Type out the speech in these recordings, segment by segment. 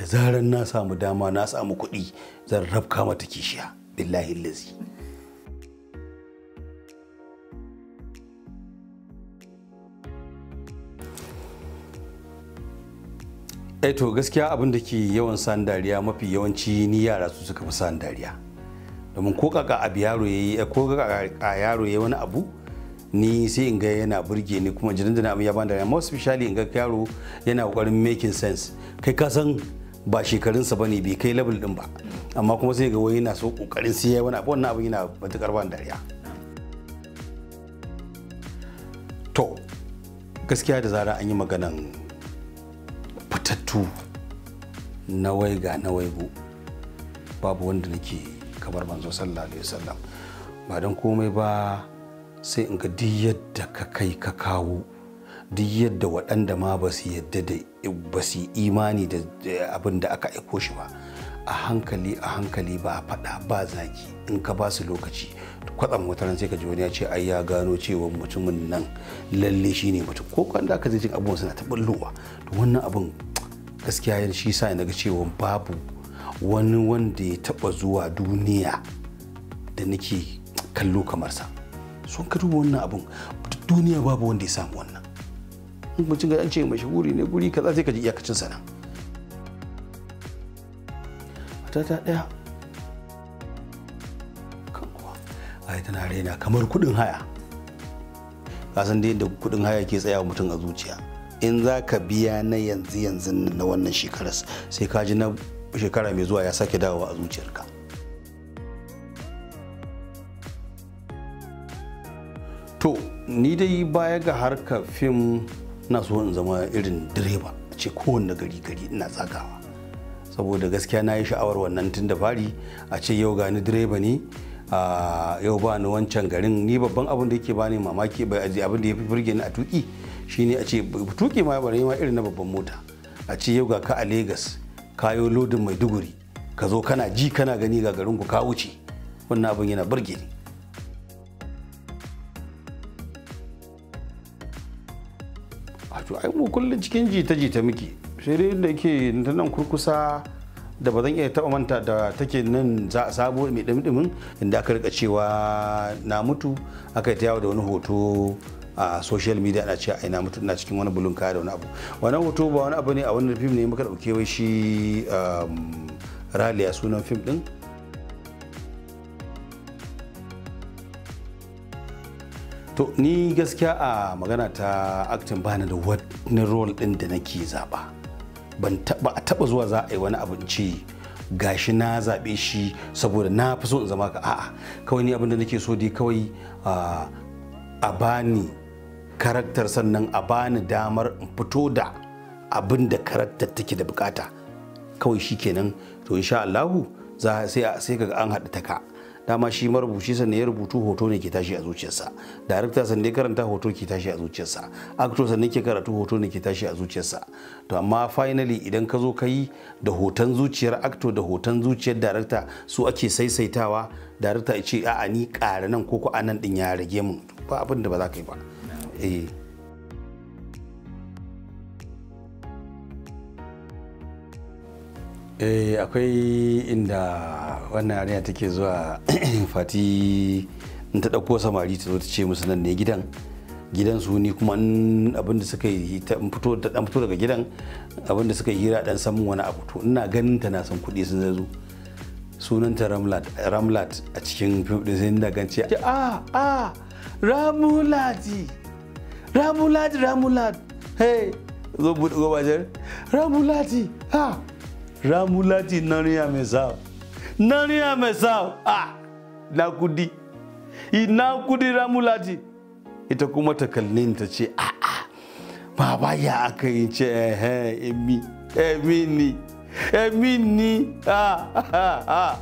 Da zarar na samu dama na samu kuɗi zan rabka mata kishiya, billahi lazi. Eh to gaskiya abin da ke yawan san dariya mafi yawanci ni yara su suka fi san dariya. Domin ko kaka abu yaro yayi ko kaka yaro yayi wani abu ni sai in ga yana burge ni kuma jinin da ya ban dariya, most especially in ga yaro yana kokarin making sense. Kai ka san ba shekarunsa bane, bai kai level din ba, amma kuma sai ga wai yana so kokarin sai yayi wani abu, wannan abin yana matukar ban dariya. To gaskiya da zarar an yi maganan fitattu na waiga na waigo, babu wanda nake kamar manzo sallallahu alaihi wasallam. Ba don komai ba sai in ga duk yadda ka kai ka kawo, duk yadda waɗanda ma ba su yadda da ba su imani da abin da aka aiko shi ba, a hankali a hankali ba faɗa ba zaki, in ka ba su lokaci kwatsam wata ran sai ka ji wani ya ce ai ya gano cewa mutumin nan lalle shi ne mutum, ko kan da aka zai jin abubuwan suna ta bullowa. To wannan abin gaskiya shi sa na ga cewa babu wani wanda ya taɓa zuwa duniya da nake kallo kamar sa. Sun ka duba wannan abin duniya babu wanda ya samu wannan. In mutum ga an ce mashahuri ne guri kaza sai ka ji iyakacin sa nan. Matata ɗaya kan kuwa ai tana raina kamar kuɗin haya. Ka san dai yadda kuɗin haya ke tsayawa mutum a zuciya. In za ka biya na yanzu yanzu na wannan shekarar sai ka ji na shekara mai zuwa ya sake dawowa a zuciyarka. To ni dai baya ga harkar fim na so in zama irin direba, a ce kowanne gari gari ina tsagawa. Saboda gaskiya na yi sha'awar wannan tun da fari, a ce yau gani direba ne, yau ba ni wancan garin. Ni babban abin da yake bani mamaki abin da ya fi burge ni a tuki shine a ce tuki ma bare ma irin na babban mota, a ce yau ga ka a Lagos kayo lodin Maiduguri, ka zo kana ji kana gani ga garin ku ka wuce. Wannan abin yana burge ni. To ai mu kullun cikin jita-jita muke, sai dai da yake ta nan kurkusa da ba zan iya taɓa manta da take nan sabo mai ɗumi-ɗumin inda aka rika cewa na mutu, aka yi ta yawo da wani hoto a social media ana cewa ai na mutu, ina cikin wani bulun kaya da wani abu. Wannan hoto ba wani abu ne, a wannan fim ne muka ɗauke wai shi Raliya sunan fim ɗin. To ni gaskiya a magana ta acting bani da wani role din da nake zaba. Ban taba zuwa za a yi wani abu in ce gashi na zabe shi saboda na fi so in zama ka, a'a kawai ni abin da nake so dai kawai a bani karakter, sannan a bani damar in fito da abin da karakter take da bukata, kawai shikenan. To insha Allahu sai kaga an haɗu ta ka. Dama shi marubuci sannan ya rubutu hoto ne ke tashi a zuciyarsa, darakta sannan ya karanta hoto ke tashi a zuciyarsa, actor sannan ke karatu hoto ne ke tashi a zuciyarsa. To amma finally idan ka zo ka yi da hoton zuciyar actor da hoton zuciyar darakta su ake saisaitawa, darakta ya ce a'a ni ƙara nan ko ko anan din ya rage mun, ba abin da ba za ka yi ba. Eh akwai inda wannan yarinya take zuwa Fati in ta ɗauko samari ta zo ta ce musu nan ne gidan gidan su, ni kuma abin da suka yi ta fito da dan fito daga gidan abin da suka yi hira dan samun wani abu. To ina ganin ta na son kuɗi sun zazo, sunanta Ramlat, Ramlat a cikin fim din sai ina gan ce a a Ramulati Ramulati Ramulat, hey zo buɗe gobajar Ramulati, ha Ramulati nariya mai sa nariya mai sa a na kudi ina kudi Ramulati. Ita kuma ta kalle ta ce a a baba ya aka yi ce eh emi emi ni emi ni a a a.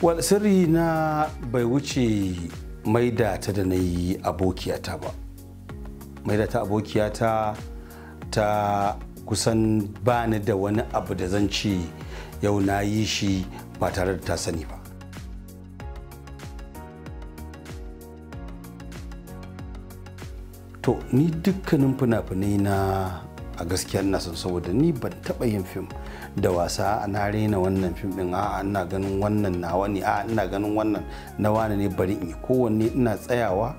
Wal sirri na bai wuce maida ta da na yi abokiyata ba. Maida ta abokiyata ta kusan bani da wani abu da zan ce yau na yi shi ba tare da ta sani ba. To ni dukkanin fina-finai na a gaskiya ina son, saboda ni ban taɓa yin fim da wasa na rena wannan fim ɗin, a'a ina ganin wannan nawa ne, a'a ina ganin wannan na wane ne, bari in yi. Kowanne ina tsayawa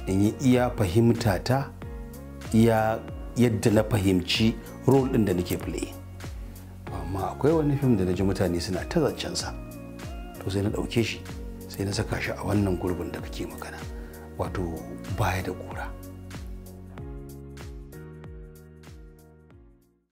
in yi iya fahimta ta, iya yadda na fahimci role ɗin da nake play. Amma akwai wani fim da na ji mutane suna ta zancensa, to sai na ɗauke shi, sai na saka shi a wannan gurbin da kake magana, wato Baya da Ƙura.